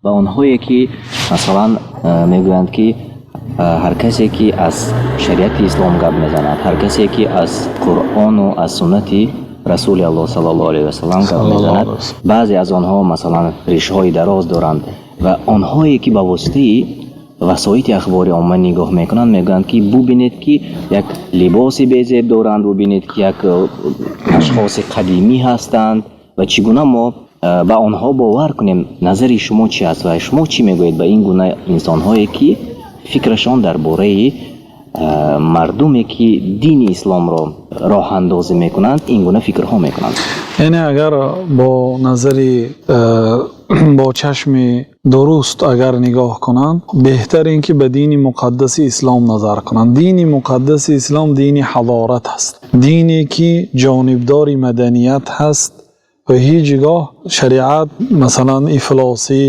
Ба онҳое ки, масалан, мегӯянд, ки ҳар касе ки аз шариати ислом гап мезанад, ҳар касе ки аз Қуръону аз суннати Расули Аллоҳ саллаллоҳу алайҳи васаллам гап мезанад, баъзе аз онҳо, масалан, ришҳои дароз доранд ва онҳое ки ба воситаи васоити ахбори омма нигоҳ мекунанд, мегӯянд, ки бубинед, ки як либоси безеб доранд, бубинед, ки як ашхоси қадимӣ ҳастанд ва чӣ гуна мо ба онҳо бовар кунем? Назари шумо чӣ аст ва шумо чӣ мегӯед ба ин гуна инсонҳое, ки фикрашон дар бораи мардуме, ки дини исломро роҳандозӣ мекунанд, ин гуна фикрҳо мекунанд? Яъне агар бо назари, бо чашми дуруст агар нигоҳ кунанд, беҳтар ин ки ба дини муқаддаси ислом назар кунанд. Дини муқаддаси ислом дини ҳазорат аст, дине ки ҷонибдори маданият ҳаст ва ҳеҷ гоҳ шариат, масалан, ифлосӣ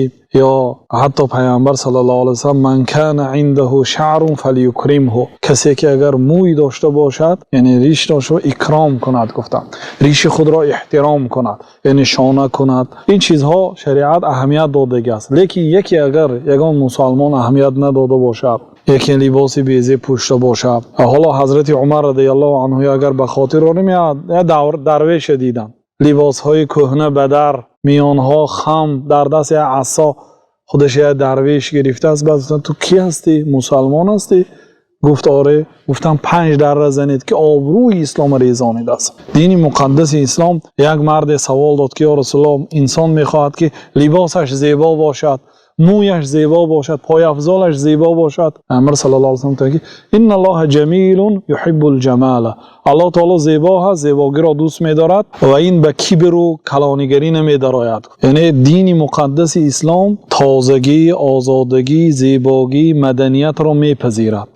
ё ҳатто Паёмбар саллаллоҳу алайҳи васаллам: "من كان عنده شعر فليكرمه", касе ки агар мӯй дошта бошад, яъне риш дошта, икром кунад, гуфтанд, риши худро эҳтиром кунад, яъне шона кунад. Ин чизҳо шариат аҳамият додагиаст. Лекин яке агар ягон мусалмон аҳамият надода бошад, яке либоси безеб пӯшта бошад. Ҳоло Ҳазрати Умар радиаллоҳу анҳу агар ба хотир орем, як дарвеше дидам, либосҳои кӯҳна ба дар, миёнҳо хам, дар даст як асо, худаш як дарвеш гирифтааст. Баъд гуфтанд: "Ту кӣ ҳастӣ? Мусалмон ҳастӣ?" Гуфт: "Оре." Гуфтам: "Панҷ дарра занед, ки обрӯи ислома резонидааст." Дини муқаддаси ислом, як марде савол дод, ки: "Ё Расулуллоҳ, инсон мехоҳад, ки либосаш зебо бошад, мӯяш зебо бошад, пойафзолаш зебо бошад." Паёмбар саллаллоҳу алайҳи васаллам гуфтанд, ки: "إن الله جميل يحب الجمال", Аллоҳ таоло зебо ҳаст, зебогиро дӯст медорад ва ин ба кибру калонигарӣ намедарояд. Яъне дини муқаддаси ислом тозагӣ, озодагӣ, зебогӣ, маданиятро мепазирад.